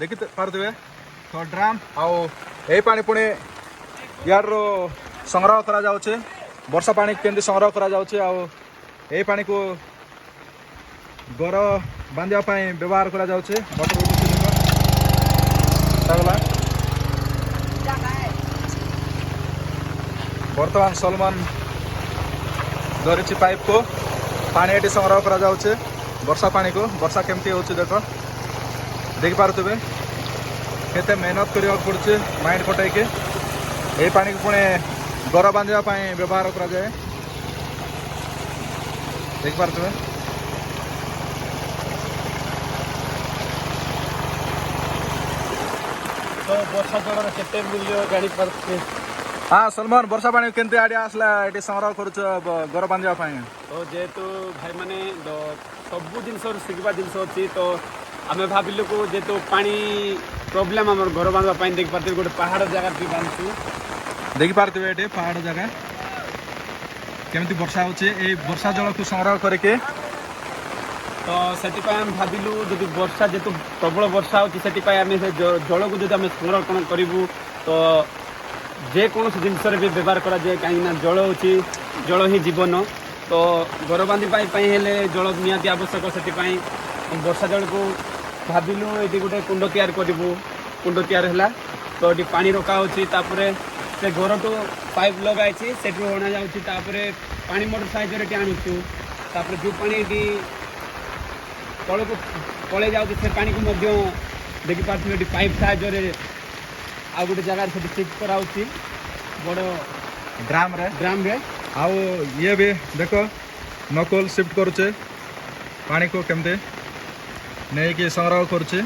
ଦେଖି ପାରୁଥିବେ ତ ଡ୍ରାମ୍ ଆଉ ଏଇ ପାଣି ପୁଣି ୟାଡ଼ରୁ ସଂଗ୍ରହ କରାଯାଉଛି। ବର୍ଷା ପାଣି କେମିତି ସଂଗ୍ରହ କରାଯାଉଛି ଆଉ ଏଇ ପାଣିକୁ ଘର ବାନ୍ଧିବା ପାଇଁ ବ୍ୟବହାର କରାଯାଉଛି। ମଟର ଉଠୁଛି ଦେଖ। ଗଲା। ବର୍ତ୍ତମାନ ସଲମାନ ଧରିଛି ପାଇପକୁ। ପାଣି ଏଠି ସଂଗ୍ରହ କରାଯାଉଛି ବର୍ଷା ପାଣିକୁ। ବର୍ଷା କେମିତି ହେଉଛି ଦେଖ, ଦେଖିପାରୁଥିବେ କେତେ ମେହନତ କରିବାକୁ ପଡ଼ୁଛି ମାଇଣ୍ଡ ଖଟେଇକି। ଏଇ ପାଣିକୁ ପୁଣି ଘର ବାନ୍ଧିବା ପାଇଁ ବ୍ୟବହାର କରାଯାଏ, ଦେଖିପାରୁଥିବେ। ତ ବର୍ଷା ଜଳର କେତେ ମୂଲ୍ୟ ଜାଣିପାରୁଥିବେ। ହଁ ସଲମାନ, ବର୍ଷା ପାଣି କେମିତି ଆଇଡ଼ିଆ ଆସିଲା ଏଠି ସଂଗ୍ରହ କରୁଛ ଘର ବାନ୍ଧିବା ପାଇଁ? ତ ଯେହେତୁ ଭାଇମାନେ ସବୁ ଜିନିଷରୁ ଶିଖିବା ଜିନିଷ ଅଛି, ତ ଆମେ ଭାବିଲୁ କି ଯେହେତୁ ପାଣି ପ୍ରୋବ୍ଲେମ୍ ଆମର ଘର ବାନ୍ଧିବା ପାଇଁ, ଦେଖିପାରୁଥିବେ ଗୋଟେ ପାହାଡ଼ ଜାଗାରେ ବି ବାନ୍ଧୁଛୁ। ଦେଖିପାରୁଥିବେ ଏଠି ପାହାଡ଼ ଜାଗା, କେମିତି ବର୍ଷା ହେଉଛି, ଏଇ ବର୍ଷା ଜଳକୁ ସଂଗ୍ରହ କରିକି। ତ ସେଥିପାଇଁ ଆମେ ଭାବିଲୁ ଯଦି ବର୍ଷା ଯେହେତୁ ପ୍ରବଳ ବର୍ଷା ହେଉଛି, ସେଥିପାଇଁ ଆମେ ସେ ଜଳକୁ ଯଦି ଆମେ ସଂରକ୍ଷଣ କରିବୁ ତ ଯେକୌଣସି ଜିନିଷରେ ବି ବ୍ୟବହାର କରାଯାଏ, କାହିଁକିନା ଜଳ ହେଉଛି, ଜଳ ହିଁ ଜୀବନ। ତ ଘର ବାନ୍ଧିବା ପାଇଁ ହେଲେ ଜଳ ନିହାତି ଆବଶ୍ୟକ। ସେଥିପାଇଁ ବର୍ଷା ଜଳକୁ ଭାବିଲୁ ଏଇଠି ଗୋଟେ କୁଣ୍ଡ ତିଆରି କରିବୁ। କୁଣ୍ଡ ତିଆରି ହେଲା, ତ ଏଠି ପାଣି ରଖାହେଉଛି। ତାପରେ ସେ ଘରଠୁ ପାଇପ୍ ଲଗାଇଛି, ସେଠୁ ଅଣାଯାଉଛି। ତାପରେ ପାଣି ମୋଟର ସାହାଯ୍ୟରେ ଏଠି ଆଣୁଛୁ। ତାପରେ ଯେଉଁ ପାଣି ଏଠି ତଳକୁ ପଳେଇ ଯାଉଛି, ସେ ପାଣିକୁ ମଧ୍ୟ ଦେଖିପାରୁଥିବେ ଏଠି ପାଇପ୍ ସାହାଯ୍ୟରେ ଆଉ ଗୋଟେ ଜାଗାରେ ସେଠି ସିଫ୍ଟ କରାହେଉଛି ବଡ଼ ଡ୍ରାମରେ। ଡ୍ରାମରେ। ଆଉ ଇଏ ବି ଦେଖ, ନକଲ ସିଫ୍ଟ କରୁଛେ ପାଣିକୁ, କେମିତି ନେଇକି ସଂଗ୍ରହ କରୁଛେ,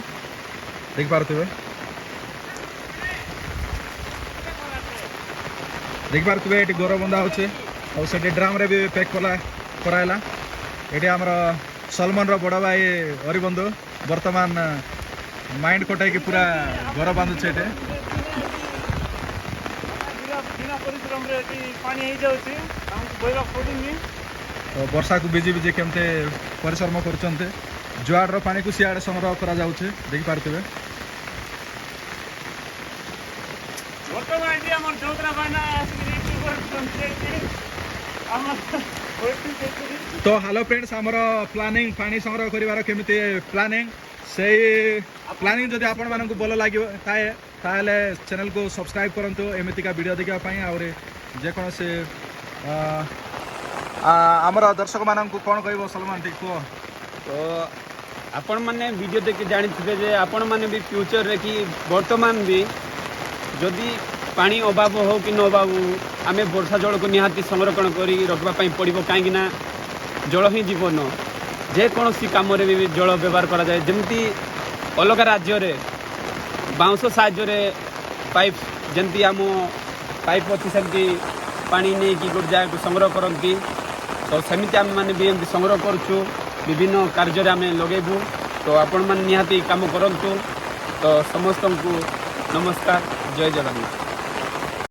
ଦେଖିପାରୁଥିବେ। ଦେଖିପାରୁଥିବେ ଏଠି ଘର ବନ୍ଧା ହେଉଛି ଆଉ ସେଠି ଡ୍ରାମରେ ବି ପ୍ୟାକ୍ କଲା କରାହେଲା। ଏଠି ଆମର ସଲମାନର ବଡ଼ ଭାଇ ହରିବନ୍ଧୁ ବର୍ତ୍ତମାନ ମାଇଣ୍ଡ ଖଟେଇକି ପୁରା ଘର ବାନ୍ଧୁଛି ଏଠି। ବିନା ପରିଶ୍ରମରେ ଏଠି ପାଣି ହେଇଯାଉଛି, ଆମକୁ ବୋହିବାକୁ ପଡୁନି। ତ ବର୍ଷାକୁ ଭିଜି ଭିଜି କେମିତି ପରିଶ୍ରମ କରୁଛନ୍ତି। ଜୁଆଡ଼ର ପାଣିକୁ ସିଆଡ଼େ ସଂଗ୍ରହ କରାଯାଉଛି, ଦେଖିପାରୁଥିବେ। ବର୍ତ୍ତମାନ ଏଠି ଆମର ଚଉତରା ଭାଇନା ଆସିକି ରିଭ୍ୟୁ କରୁଛନ୍ତି ଏଠି ଆମର। ତ ହ୍ୟାଲୋ ଫ୍ରେଣ୍ଡସ୍, ଆମର ପ୍ଲାନିଂ ପାଣି ସଂଗ୍ରହ କରିବାର କେମିତି ପ୍ଲାନିଂ, ସେଇ ପ୍ଲାନିଂ ଯଦି ଆପଣମାନଙ୍କୁ ଭଲ ଲାଗିବ ଥାଏ, ତାହେଲେ ଚ୍ୟାନେଲକୁ ସବସ୍କ୍ରାଇବ୍ କରନ୍ତୁ ଏମିତିକା ଭିଡ଼ିଓ ଦେଖିବା ପାଇଁ। ଆହୁରି ଯେକୌଣସି ଆମର ଦର୍ଶକମାନଙ୍କୁ କ'ଣ କହିବ ସଲମାନ, ଟିକେ କୁହ। ତ ଆପଣମାନେ ଭିଡ଼ିଓ ଦେଖି ଜାଣିଥିବେ ଯେ ଆପଣମାନେ ବି ଫ୍ୟୁଚରରେ କି ବର୍ତ୍ତମାନ ବି ଯଦି ପାଣି ଅଭାବ ହେଉ କି ନ ଅଭାବ ହେଉ, ଆମେ ବର୍ଷା ଜଳକୁ ନିହାତି ସଂରକ୍ଷଣ କରି ରଖିବା ପାଇଁ ପଡ଼ିବ, କାହିଁକିନା ଜଳ ହିଁ ଜୀବନ। ଯେକୌଣସି କାମରେ ବି ଜଳ ବ୍ୟବହାର କରାଯାଏ। ଯେମିତି ଅଲଗା ରାଜ୍ୟରେ ବାଉଁଶ ସାହାଯ୍ୟରେ ପାଇପ୍, ଯେମିତି ଆମ ପାଇପ୍ ଅଛି, ସେମିତି ପାଣି ନେଇକି ଗୋଟେ ଜାଗାକୁ ସଂଗ୍ରହ କରନ୍ତି, ତ ସେମିତି ଆମେମାନେ ବି ଏମିତି ସଂଗ୍ରହ କରୁଛୁ, ବିଭିନ୍ନ କାର୍ଯ୍ୟରେ ଆମେ ଲଗେଇବୁ। ତ ଆପଣମାନେ ନିହାତି କାମ କରନ୍ତୁ। ତ ସମସ୍ତଙ୍କୁ ନମସ୍କାର, ଜୟ ଜଗନ୍ନାଥ।